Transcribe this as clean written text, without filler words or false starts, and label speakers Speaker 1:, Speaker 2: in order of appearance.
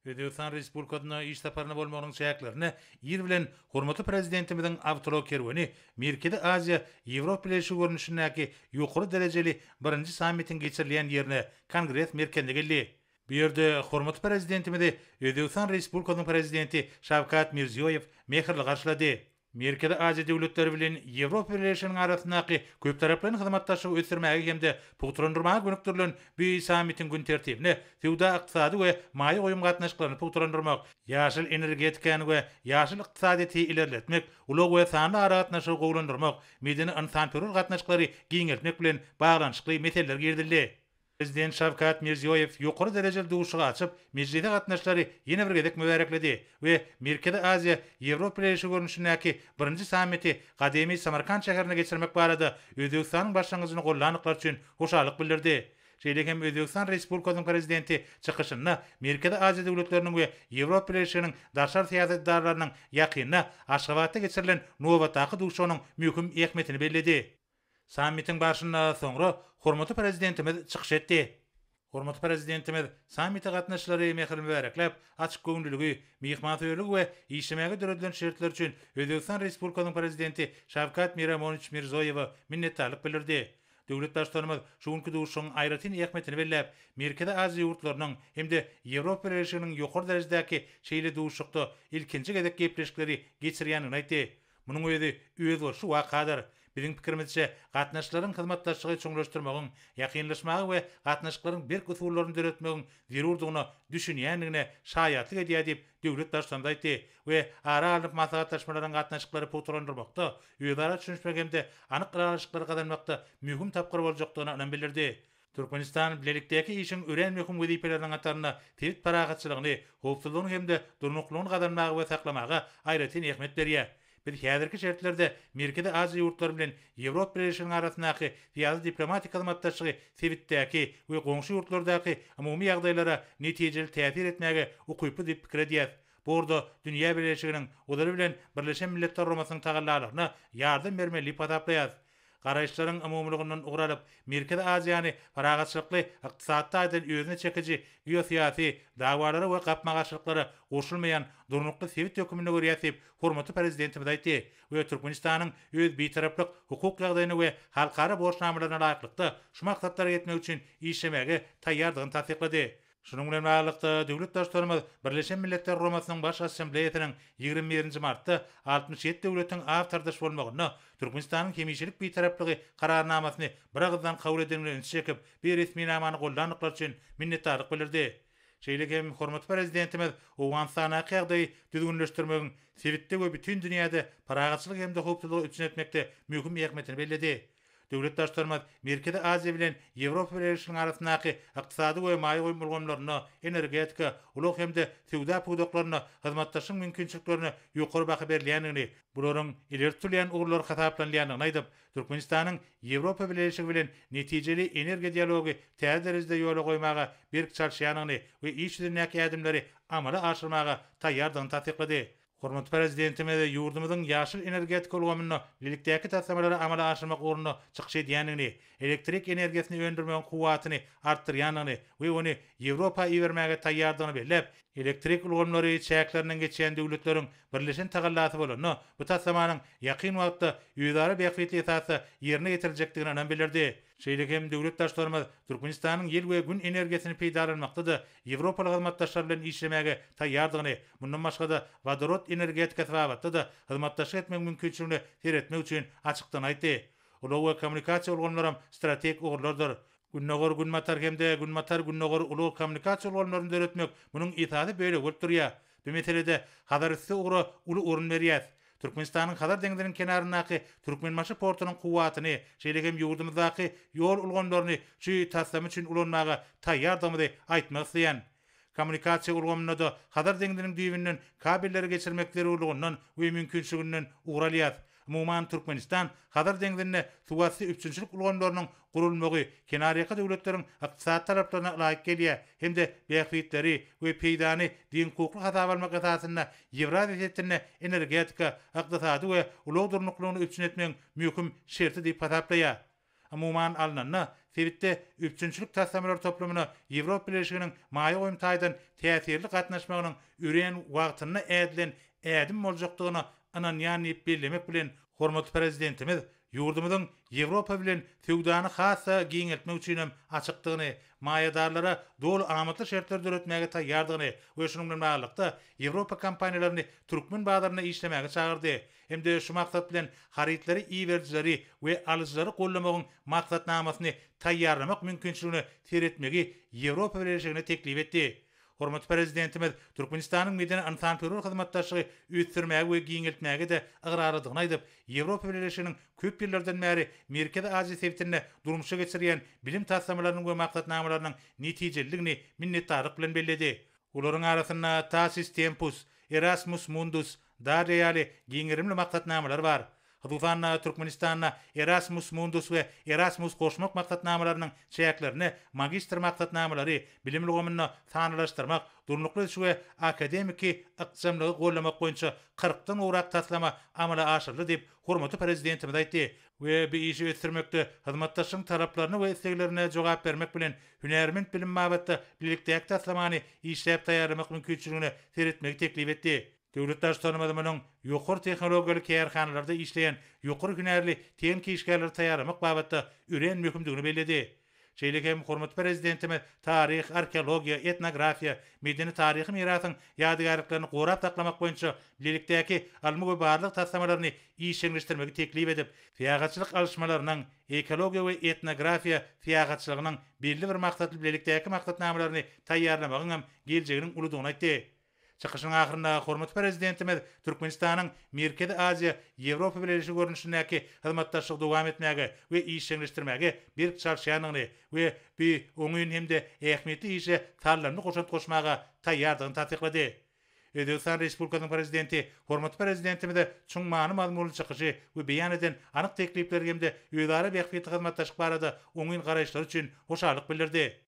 Speaker 1: Özbegistan Respublikasynda iş saparynda bolmagynyň çäklerinde ir bilen hormatly Prezidentimiziň awtoulag kerweni Merkezi Aziýa, Ýewropa Bileleşigi görnüşindäki ýokary derejeli birinji sammitiň geçirilýän ýerine, Kongres merkezine geldi. Bu ýerde hormatly Prezidentimizi Özbegistan Respublikasynyň Prezidenti Şawkat Mirziýoýew mähirli garşylady. Merkezi Aziýa döwletleri bilen Ýewropa Bileleşiginiň arasyndaky köptaraplaýyn hyzmatdaşlygy ösdürmäge hem-de pugtalandyrmaga gönükdirilen bu sammitiň gün tertibine söwda-ykdysady we maýa goýum gatnaşyklaryny pugtalandyrmak, ýaşyl energetikany we ýaşyl ykdysadyýeti ilerletmek, ulag we sanly aragatnaşygy gowulandyrmak, medeni-ynsanperwer gatnaşyklary giňeltmek bilen baglanyşykly meseleler girizildi. Prezident Şawkat Mirziýoýew ýokary derejeli duşuşygy açyp, mejlise gatnaşyjylary ýene bir gezek mübärekledi we Merkezi Aziýa, Ýewropa Bileleşigi görnüşindäki birinji sammiti gadymy Samarkant şäherinde geçirmek barada Özbegistanyň başlangyjyny gollandyklary üçin hoşallyk bildirdi. Şeýle hem Özbegistan Respublikasynyň Prezidenti çykyşynda Merkezi Aziýa döwletleriniň we Ýewropa Bileleşiginiň daşary syýasat edaralarynyň ýakynda Aşgabatda geçirilen nobatdaky duşuşygynyň möhüm ähmiýetini belledi. Sammitiň barşynda soňra hormatly Prezidentimiz çykyş etdi. Hormatly Prezidentimiz sammite gatnaşyjylary mähirli mübärekläp, açykgöwünliligi, myhmansöýerligi we işlemäge döredilen şertler üçin Özbegistan Respublikasynyň Prezidenti Şawkat Miromonowiç Mirzoýewe minnetdarlyk bildirdi. Döwlet Baştutanymyz şu günki duşuşygyň aýratyn ähmiýetini belläp, Merkezi Aziýa ýurtlarynyň hem-de Ýewropa Bileleşiginiň ýokary derejedäki şeýle duşuşykda ilkinji gezek gepleşikleri geçirýändigini aýtdy. Munuň özi özboluşly wakadyr. Biziň pikirimizçe, gatnaşyklaryň hyzmatdaşlygy çuňlaşdyrmagyň, ýakynlaşmaga we gatnaşyklaryň berk usullaryny döretmegiň zerurdygyna düşünýändigine şaýatlyk edýär diýip, döwlet Baştutanymyz aýtdy we ara alnyp maslahatlaşmalaryň gatnaşyklary pugtalandyrmakda, özara düşünişmek hem-de anyk ylalaşyklary gazanmakda möhüm tapgyr boljakdygyna ynam bildirdi. Türkmenistan bilelikdäki işiň örän möhüm wezipeleriniň hatarynda sebit parahatçylygyny, howpsuzlygyny hem-de durnuklylygyny gazanmaga we saklamaga aýratyn ähmiýet berýär. Biz häzirki şertlerde Merkezi Aziýa ýurtlary bilen Ýewropa Bileleşiginiň arasyndaky syýasy-diplomatik hyzmatdaşlygy sebitdäki we goňşy ýurtlardaky umumy ýagdaýlara netijeli täsir etmäge ukyply diýip pikir edýäris. Bu ugurda dünýä bileleşiginiň, ozaly bilen Birleşen Milletler Guramasynyň tagallalaryna ýardam bermeli diýip hasaplaýarys. Garaýyşlaryň umumylygyndan ugur alyp, Merkezi Aziýany parahatçylykly, ykdysady taýdan özüne çekiji, geosyýasy dawalara we gapma-garşylyklara goşulmaýan durnukly sebit hökmünde görýäris diýip, hormatly Prezidentimiz aýtdy we Türkmenistanyň öz Bitaraplyk hukuk ýagdaýyna we halkara borçnamalaryna laýyklykda şu maksatlara ýetmek üçin işlemäge taýýardygyny tassyklady. Şunuň bilen baglylykda, döwlet Baştutanymyz Birleşen Milletler Guramasynyň Baş Assambleýasynyň 21 nji martda 67 döwletiň awtordaş bolmagynda Türkmenistanyň hemişelik Bitaraplygy Kararnamasyny biragyzdan kabul edendigine ünsi çekip, bu resminamany goldandyklary üçin minnetdarlyk bildirdi. Şeýle hem hormatly Prezidentimiz Owganystandaky ýagdaýy düzgünleşdirmegiň sebitde we bütin dünýäde parahatçylyk hem-de howpsuzlygy üpjün etmekde möhüm ähmiýetini belledi. Döwlet Baştutanymyz Merkezi Aziýa bilen Ýewropa Bileleşiginiň arasyndaky ykdysady we maýa goýum ulgamlarynda, energetika, ulag hem-de söwda pudaklarynda hyzmatdaşlygyň mümkinçiliklerine ýokary baha berilýändigini, bularyň ileri tutulýan ugurlar hasaplanylýandygyny aýdyp, Türkmenistanyň Ýewropa Bileleşigi bilen netijeli energiýa dialogy täze derejede ýola goýmaga berk çalyşýandygyny we iş ýüzündäki ädimleri amala aşyrmaga taýýardygyny tassyklady. Hormatly Prezidentimiz ýurdumyzyň ýaşyl energetika ulgamynda bilelikdäki taslamalary amala aşyrmak ugrunda çykyş edýändigini, elektrik energiýasyny öndürmegiň kuwwatyny artdyrýandygyny we ony Ýewropa ibermäge taýýardygyny belläp, elektrik ulgamlary çäklerinden geçýän döwletleriň birleşen tagallasy bolanda bu taslamanyň ýakyn wagtda özara bähbitli esasda ýerine ýetiriljekdigine ynam bildirdi. Şeýle hem döwlet Baştutanymyz Türkmenistanyň ýel we Gün energiýasyny peýdalanmakda-da ýewropaly hyzmatdaşlar bilen işlemäge taýýardygyny, mundan başga-da wodorod energetikasy babatda-da hyzmatdaşlyk etmegiň mümkinçiligine seretmek üçin açykdygyny aýtdy. Ulag we kommunikasiýa ulgamlaram strategik ugurlardyr. Gündogar-Günbatar hem-de Günbatar-Gündogar ulag-kommunikasiýa ulgamlaryny döretmek munuň esasy bölegi bolup durýar. Bu meselede Hazarüsti ugra uly orun berýäs. Türkmenistanyň Hazar deňziniň kenaryndaky Türkmenbaşy portunyň kuwwatyny, şeýle hem ýurdumyzdaky ýol ulgamlaryny şu taslama üçin ulanmaga taýýardygymyzy aýtmak isleýän. Kommunikasiýa ulgamynda-da Hazar deňziniň düýbünden kabelleri geçirmek zerurlygyndan we mümkinçiliginden ugur alýas. Umuman, Türkmenistan Hazar deňzinde suwasty üpjünçilik ulgamlarynyň gurulmagy kenarýaka döwletleriň ykdysady talaplaryna laýyk gelýär hem-de bähbitleri we peýdany deňhukukly hasaba almak esasynda Ýewraziýa sebitinde energetika, ykdysady we ulag durnuklylygyny üpjün etmegiň möhüm şerti diýip hasaplaýar. Umuman alnanda, sebitde üpjünçilik taslamalary toplumyna Ýewropa Bileleşiginiň maýa goýum taýdan täsirli gatnaşmagynyň örän wagtynda ädilen ädim boljakdygyna ynanýan diýip bellemek bilen, hormatly Prezidentimiz ýurdumyzyň Ýewropa bilen söwdany has-da giňeltmek üçin hem açykdygyny, maýadarlara doly amatly şertleri döretmäge taýýardygyny we şunuň bilen baglylykda, ýewropa kompaniýalaryny türkmen bazarynda işlemäge çagyrdy hem-de şu maksat bilen harytlary iberijileri we alyjylary goldamagyň maksatnamasyny taýýarlamak mümkinçiligine seretmegi Ýewropa Bileleşigine teklip etdi. Hormatly Prezidentimiz Türkmenistanyň medeni-ynsanperwer hyzmatdaşlygy ösdürmäge we giňeltmäge-de ygrarlydygyny aýdyp, Ýewropa Bileleşiginiň köp ýyllardan bäri Merkezi Aziýa sebitinde durmuşa geçirýän bilim taslamalarynyň we maksatnamalarynyň netijeliligini minnetdarlyk bilen belledi. Olaryň arasynda Tasis Tempus, Erasmus Mundus, Darýa ýaly giň gerimli maksatnamalar bar. Hususan-da, Türkmenistanda Erasmus Mundus we Erasmus goşmak maksatnamalarynyň çäklerinde magistr maksatnamalary, bilim ulgamynda sanlylaşdyrmak, durnukly ösüş we akademiki ykjamlygy goldamak boýunça kyrkdan gowrak taslama amala aşyryldy diýip, hormatly Prezidentimiz aýtdy we bu işi ösdürmekde hyzmatdaşlygyň talaplaryna we isleglerine jogap bermek bilen, hünärment bilim babatda bilelikdäki taslamany işläp taýýarlamak mümkinçiligine seretmegi teklip etdi. Döwlet Baştutanymyz munuň ýokary tehnologiýaly kärhanalarda işleýän ýokary hünärli tehniki işgärleri taýýarlamak babatda örän möhümdigini belledi. Şeýle hem hormatly Prezidentimiz taryh, arheologiýa, etnografiýa, medeni-taryhy mirasyň ýadygärliklerini gorap saklamak boýunça bilelikdäki ylmy we barlag taslamalaryny işjeňleşdirmegi teklip edip, syýahatçylyk alyşmalarynyň, ekologiýa we etnografiýa syýahatçylygynyň belli bir maksatly bilelikdäki maksatnamalaryny taýýarlamagyň hem geljeginiň uludygyny aýtdy. Çykyşynyň ahyrynda hormatly Prezidentimiz Türkmenistanyň Merkezi Aziýa, Ýewropa Bileleşigi görnüşindäki hyzmatdaşlygy dowam etmäge we işjeňleşdirmäge berk çalyşýandygyny we bu oňyn hem-de ähmiýetli işe saldamly goşant goşmaga taýýardygyny tassyklady. Özbegistan Respublikasynyň Prezidenti hormatly Prezidentimize çuň many-mazmunly çykyşy we beýan eden anyk teklipleri hem-de özara bähbitli hyzmatdaşlyk barada oňyn garaýyşlary üçin hoşallyk bildirdi.